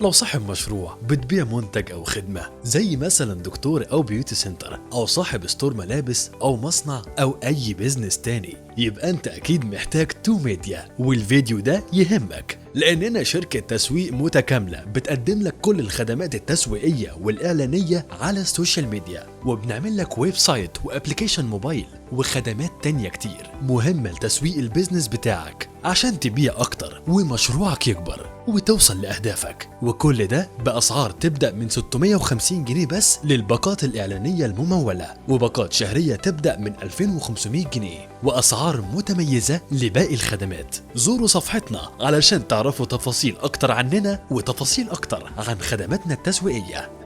لو صاحب مشروع بتبيع منتج أو خدمة زي مثلا دكتور أو beauty center أو صاحب store ملابس أو مصنع أو أي business تاني، يبقى أنت أكيد محتاج تو ميديا. والفيديو ده يهمك لأننا شركة تسويق متكاملة بتقدم لك كل الخدمات التسويقية والإعلانية على ال social media، وبنعمل لك website و application موبايل وخدمات تانية كتير مهمة لتسويق ال business بتاعك عشان تبيع أكتر ومشروعك يكبر وتوصل لأهدافك. وكل ده بأسعار تبدأ من 650 جنيه بس للباقات الإعلانية الممولة، وباقات شهرية تبدأ من 2500 جنيه، وأسعار متميزة لباقي الخدمات. زوروا صفحتنا علشان تعرفوا تفاصيل أكتر عننا وتفاصيل أكتر عن خدماتنا التسويقية.